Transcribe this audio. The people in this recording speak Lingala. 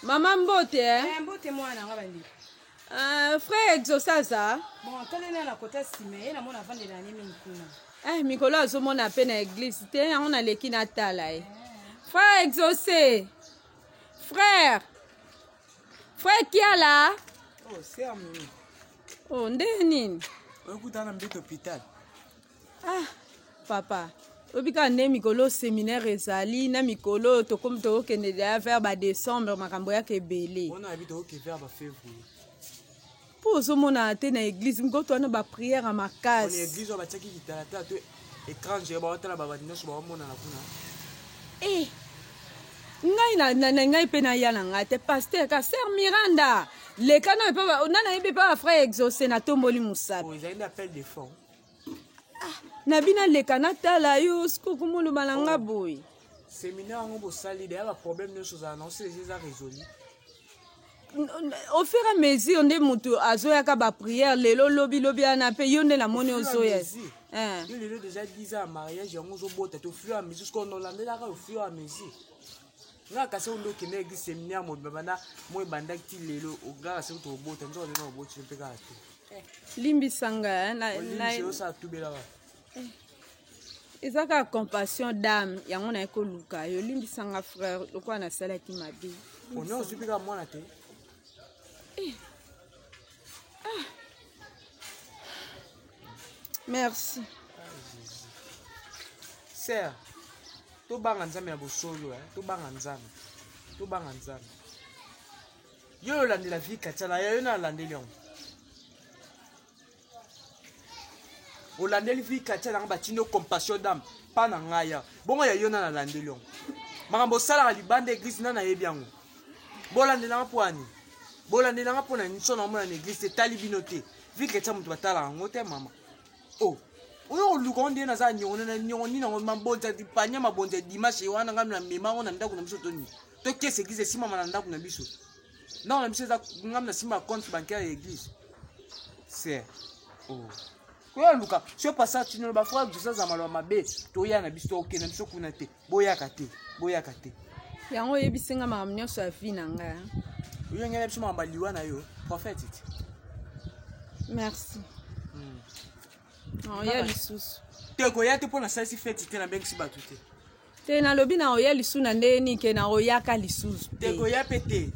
Mama mbote eh? Eh, mbote mwana nga bandeko. Frère Exaucé aza? Bon, tala na kota nsima ye namona avandela ne mingi kuna. Eh, mikolo azomona mpe na eglise te yango naleki natala ye. Frère Exaucé. Frère. Frère Kiala. Oh, sœur Mimi. Oh, nde nini? Okutana na mbeto hôpital. Ah, papa. Oyebi kaka nde mikolo séminaire ezali na mikolo tokomi tokokende deja vers ba décembre makambo yaka ebele. Wana abi tokoke vers ba février. Mpo ozomona te na église mikoto wana ba prière ya makasi. Ona église oyo batiaki kitalatala to écran géant baotala ba bato nyonso baomonana kuna. Eh. Ngai na, na, na ngai mpe naya na ngai te pasteur ka sœur Miranda leka na mpe na nayebi mpe ba frère exaucé natomboli mosapi. Oh, ezali nde appel de fonds. Ah, na bino aleka natala yo sikoku moloba na nga oh. boye. Séminaire yango bosali deya ba problème nyonso ozala na osili eza résolu. Au fur et à mesure nde moto azoyaka baprière lelo lobi lobi wana mpe yo nde namoni ozoya. Yo lelo déjà 10 ans ya mariage yango ozobota te au fur et à mesure sikoyo nolandelaka au fur et à mesure nga kasi oyo nde okende église séminaire mobimba banda moi ebandaki ti lelo ogaka soki tobota nzoka ndenge oboti mpe kaka te. Limbisa nga osala tubelaka. Eza kaka compassion dame yango naye koluka yo limbisa nga frère lokola nasalaki mabe. Ono ozwi mpe kaka mwana te. Eh. Ah. Merci. Ah, Sœur, tobanga Nzambe na bosolo, eh? Tobanga Nzambe. Tobanga Nzambe. Yo olandela vie katia na yo na alandeli yango. Olandeli vie katia nanga batindi yo compassion d'âme pa na ngai ya bongo ya yo na nalandeli yango makambo osalaka libanda eglise na nayebi yango bolandelanga mpo ani bolandelanga mpo na nso na omona na eglise etali bino te vie chrétien moto batalaka yango te mama o oh. Oyo koluka ngo nde naza niongo na niongo nini yango mabonza panya mabonza ya dimanche wana ngai na mema yango na ndako na biso toni tokesa eglise esimama na ndako na biso ndako na biso eza ngai na simba compte bancaire ya eglise ser oh. Koya luka so pasa tinolo ba frère biso za maloba mabe toya na biso tokende biso kuna te boyaka te boyaka te yango oyebisi nga makambo nyonso ya vie na ngai. Oyo ngai na biso makambo ya liwa na yo prophète ti. Merci. Oya lisusu te koya te mpo nasalisi feti te nabengisi bato te. Te nalobi na oya lisusu na ndenge nini ke na oyaka lisusu te. Koya mpe te.